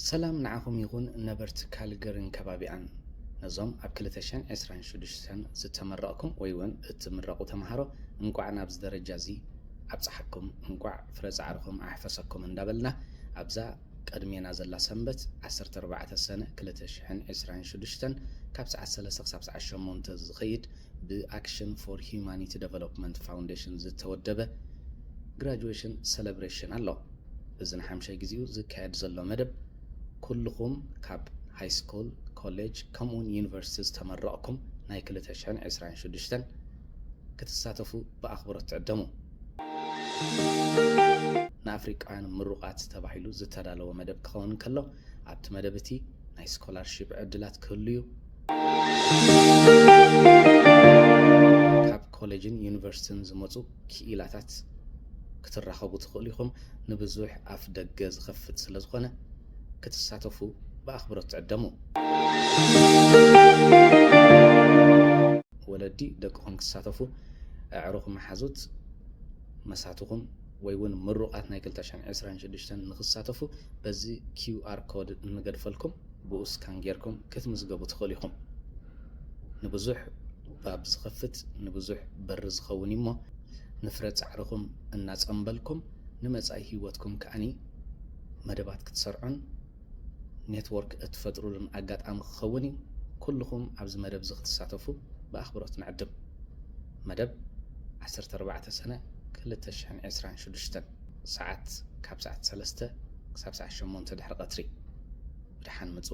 ሰላም ንዓኹም ይኹን ነበርቲ ካልገርን ከባቢኣን። ነዞም ኣብ ክልተ ሽሕን ዕስራን ሽዱሽተን ዝተመረቕኩም ወይ እውን እትምረቑ ተምሃሮ፣ እንቋዕ ናብዚ ደረጃ እዚ ኣብጽሓኩም፣ እንቋዕ ፍረ ጻዕርኹም ኣሕፈሰኩም እንዳበልና፣ ኣብዛ ቅድሜና ዘላ ሰንበት ዓሰርተ ኣርባዕተ ሰነ ክልተ ሽሕን ዕስራን ሽዱሽተን ካብ ሰዓት ሰለስተ ክሳብ ሰዓት ሸሞንተ ዝኸይድ ብ Action for Humanity Development Foundation ዝተወደበ ግራጁዌሽን ሰለብሬሽን ኣሎ። እዚ ንሓምሻይ ግዜኡ ዝካየድ ዘሎ መደብ፣ ኩልኹም ካብ ሃይ ስኩል፣ ኮሌጅ ከምኡውን ዩኒቨርሲቲ ዝተመረቕኩም ናይ ክልተ ሽሕን ዕስራን ሽዱሽተን ክትሳተፉ ብኣኽብሮት ትዕደሙ። ንኣፍሪቃውያን ምሩቓት ተባሂሉ ዝተዳለወ መደብ ክኸውን ከሎ፣ ኣብቲ መደብ እቲ ናይ ስኮላርሺፕ ዕድላት ክህሉ እዩ። ካብ ኮሌጅን ዩኒቨርሲቲን ዝመጹ ክኢላታት ክትራኸቡ ትኽእሉ ኢኹም። ንብዙሕ ኣፍ ደገ ዝኸፍት ስለ ዝኾነ፣ ክትሳተፉ ብኣኽብሮት ትዕደሙ። ወለዲ ደቅኹም ክሳተፉ፣ ኣዕሩኹም መሓዙት መሳትኹም ወይ እውን ምሩቓት ናይ ክልተ ሽሕን ዕስራን ሽዱሽተን ንክሳተፉ፣ በዚ ኪው ኣር ኮድ እንገድፈልኩም፣ ብኡ ስካን ጌርኩም ክትምዝገቡ ትኽእሉ ኢኹም። ንብዙሕ ባብ ዝኸፍት፣ ንብዙሕ በሪ ዝኸውን እዩ እሞ፣ ንፍረ ጻዕርኹም እናጸምበልኩም፣ ንመጻኢ ህይወትኩም ከኣኒ መደባት ክትሰርዑን ኔትወርክ እትፈጥሩሉን ኣጋጣሚ ክኸውን እዩ። ኩልኹም ኣብዚ መደብ እዚ ክትሳተፉ ብኣኽብሮት ንዕድም። መደብ ዓሰርተ ኣርባዕተ ሰነ ክልተ ሽሕን ዕስራን ሽዱሽተን፣ ሰዓት ካብ ሰዓት ሰለስተ ክሳብ ሰዓት ሸሞንተ ድሕሪ ቀትሪ። ብደሓን ምጹ።